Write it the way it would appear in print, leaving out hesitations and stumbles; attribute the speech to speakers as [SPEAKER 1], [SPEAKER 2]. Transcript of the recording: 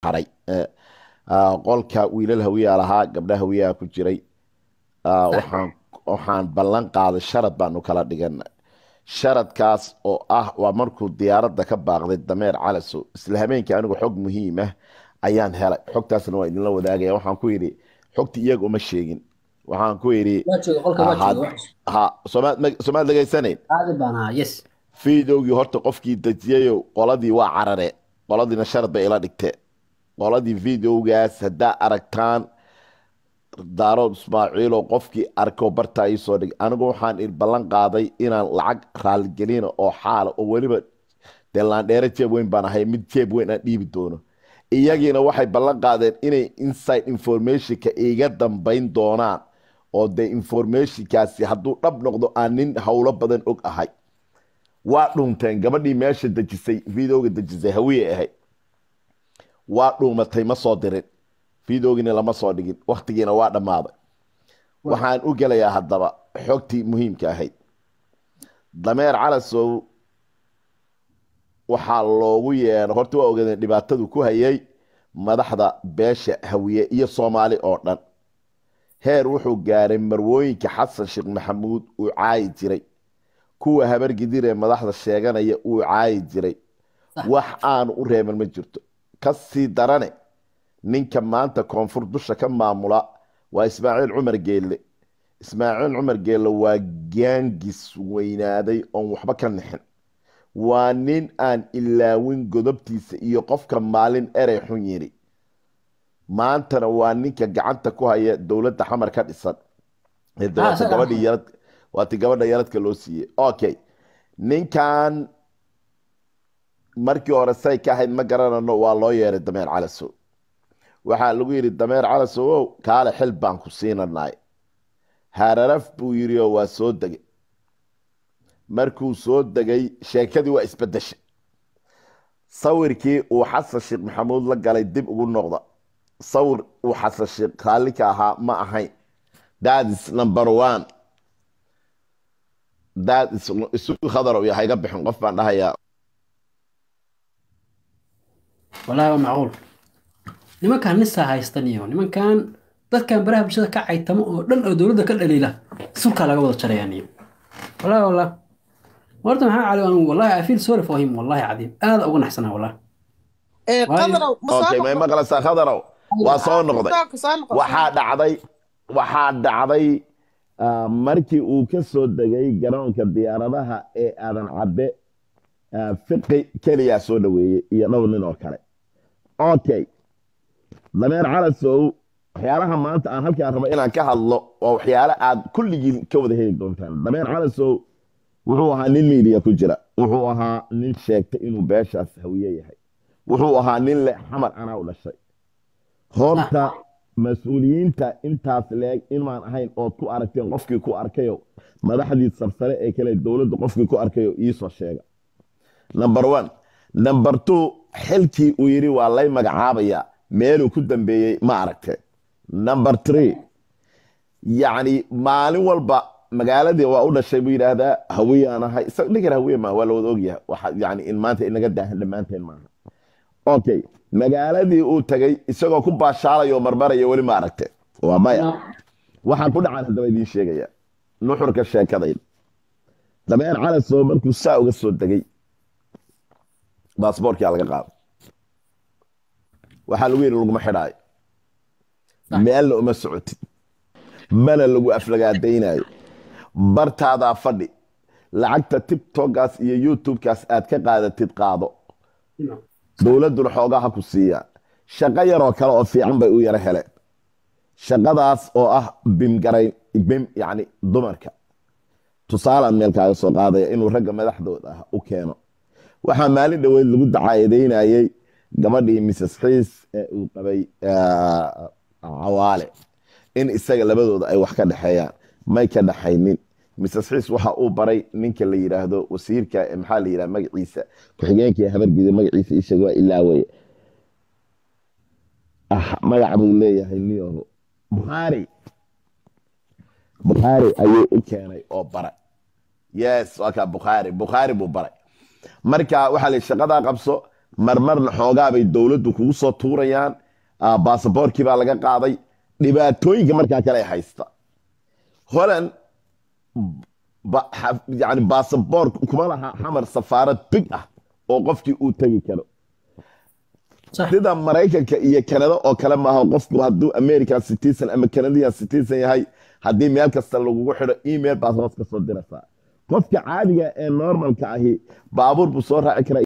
[SPEAKER 1] Haray qolka wiilal Hawiyaa lahaa, gabdha Hawiyaa ku jiray. Waxaan ballan qaaday, sharad baanu kala dhiganay, sharadkaas oo ah waa markuu diyaaradda ka baaqday Dameer Calasow. Isla habeenkii anigu xog muhiim ah ayaan helay, xogtaasna waa idinla wadaagaya. Waxaan ku yidhi xogti iyaga uma sheegin, waxaan ku yidhi
[SPEAKER 2] Waa jooga qolka, waa jooga wax.
[SPEAKER 1] Ha, somaad dhegaysanayn?
[SPEAKER 2] Caadi baan ahaa, yes.
[SPEAKER 1] Fiidowgii horta qofkii dejiyayo, qoladii waa carare, qoladiina sharad bay ila dhigtee. Qoladii videogaas haddaa aragtaan, Daarood Ismaaciilo, qofkii arko bartaa ii soo dhig. Anigu waxaan ballan qaaday inaan lacag raaligelina oo xaala oo weliba dee laandheere jeeb weyn baan ahay, mid jeeb weyn aan dhiibi doono. Iyagiina waxay ballan qaadeen inay inside informationka iga dambayn doonaan, oo dee informationkaasi hadduu dhab noqdo aan nin howlo badan og ahay. Waa dhunteen. Gabadhii meesha dejisay, videoga dejisay, Hawiye ahayd, waa dhuumatay, ma soo dirin videogiina, lama soo dhigin, waktigiina waa dhammaaday. Waxaan u gelayaa haddaba xogtii muhiimka ahayd. Dameer Calasow waxaa loogu yeedhay, horta waa ogaadeen dhibaatadu ku hayay madaxda beesha Hawiye iyo Soomaali oo dhan. Heer wuxuu gaaray marwooyinka Xasan Sheekh Maxamuud uu caayi jiray, kuwa Habargidir ee madaxda sheeganaya uu caayi jiray. Wax aanu u reeban ma jirto. Ka sii darane, ninka maanta Koonfur dusha ka maamula waa Ismaaciil Cumar Geelle. Ismaaciil Cumar Geelle waa gaangis weynaaday oon waxba ka nixin, waa nin aan ilaawin godobtiisa iyo qofka maalin erey xun yidhi. Maantana waa ninka gacanta ku haya dowladda Xamar ka dhisan.
[SPEAKER 2] Ah, isaga.
[SPEAKER 1] Gabadhii yarad waati gabadha yaradka loo siiyey. Okay, ninkan markii hore say ka ahayd ma garanano. Waa loo yeeray Dameer Calasow, waxaa lagu yidhi: "Dameer Calasow ow, kaale, xil baan ku siinanay." Haararaf buu yidhi oo waa soo degay. Markuu soo degay, sheekadii waa isbedeshay. Sawirkii uu Xasan Sheekh Maxamuud la galay dib ugu noqda, sawir uu Xasan Sheekh raalli ka ahaa ma ahayn. That is number one. That is isu khadarow iyo hayga bixin, qof baan dhahayaa.
[SPEAKER 2] Wallahi waa macquul. Nimankan nisaa haystan iyo nimankan dadkan baraha bulshada ka caytamo oo dhan oo dowladda ka dhaliila, sulkaa laga wada jarayaa niyo. Wallahi wallah, horta maxaa cali, anigu wallahi I feel sorry for him, wallahi cadiim, aad uga naxsanaa wallahi. Waayo.
[SPEAKER 3] Qadarow ma soo
[SPEAKER 1] Okay, may
[SPEAKER 3] noqdo?
[SPEAKER 1] Maqlaysaa, khadarow? Waa soo noqday.
[SPEAKER 3] Soo noqo.
[SPEAKER 1] Waxaa dhacday markii uu ka soo degay garoonka diyaaradaha ee Aadan Cadde, Fiqi keliyaa soo dhaweeyey iyo dhowr nin oo kale. Okay, Dameer Calasow, waxyaalaha maanta aan halkaan rabo inaan ka hadlo waa waxyaalo aad kulligiin ka wada heli doontaan. Dameer Calasow wuxuu ahaa nin media ku jira, wuxuu ahaa nin sheegtay inuu beeshaas Hawiye yahay, wuxuu ahaa nin leh "Xamar anaa u dhashay." Horta mas-uuliyiinta intaas leeg inmaan ahayn ood ku aragteen, qofkii ku arkayo madaxdii sarsare ee kale dowladda, qofkii ku arkayo iisoo sheega, number one. Number two, xilkii uu yidhi waa lay magacaabaya, meeluu ku dambeeyey ma aragte? Number three, yacni maalin walba magaaladii waa u dhashay buu yidhaahdaa, "Hawiyaan ahay." Isaga ninkan Hawiye maaha, waa la wada ogyahay. Waxa yani in maanta inaga daahan dhammaanteen maaha. Okay, magaaladii uu tagay isagoo ku baashaalayo oo marmaraya weli ma aragte? Waa maya. Waxaa ku dhacan haddaba idiin sheegaya nuxurka sheekadayda. Dameer Calasow markuu saa uga soo degay, baasboorkia laga qaaday. Waxaa lagu yidhi laguma xidhaayo, meelna uma socotid, mana lagu aflagaadaynaayo, bartaadaa fadhi, lacagta TikTokgaas iyo YouTubekaas aad ka qaadatid qaado, dowladduna xoogaa ha ku siiyaa. Shaqo yaroo kale oo fiican bay u yaro heleen, shaqadaas oo ah bimgarayn, bim yacni dumarka. Tusaalaan meel kaaga soo qaadaya inuu ragga madaxdooda ah u keeno. Waxaa maalin dhoweyd lagu dacayadeynayey gabadhii Mrs Xiis ee uu qabay Cawaale, in isaga labadooda ay wax ka dhexeeyaan. May ka dhexaynin. Mrs Xiis waxa uu baray ninka la yidhaahdo wasiirka, maxaa la yidhaha magaciisa, ku-xigeenkii Habargida, magaciisa isheeg, waa ilaaweye. Ah, magac buu leeyahay niyoho, Bukhaari. Bukhaari ayuu u keenay oo baray. Yes, waa kaa Bukhaari. Bukhaari buu baray. Marka waxaa la yidhi shaqadaa qabso. Marmarna xoogaabay dowladdu kugu soo tuurayaan, baasaboorkii baa laga qaaday, dhibaatooyinka markaa kale haysta. Holland yani baasaboor kuma laha Xamar safaarad big ah oo qofkii uu tegi karo. Sida Maraykanka iyo Canada oo kale maaha. Qofku hadduu American citizen ama Canadian citizen yahay, haddii meel kasta lagugu xidho, email baad hoos ka soo diraysaa. Qofka caadiga ee normalka ahi baabuur buu soo raaci karaa.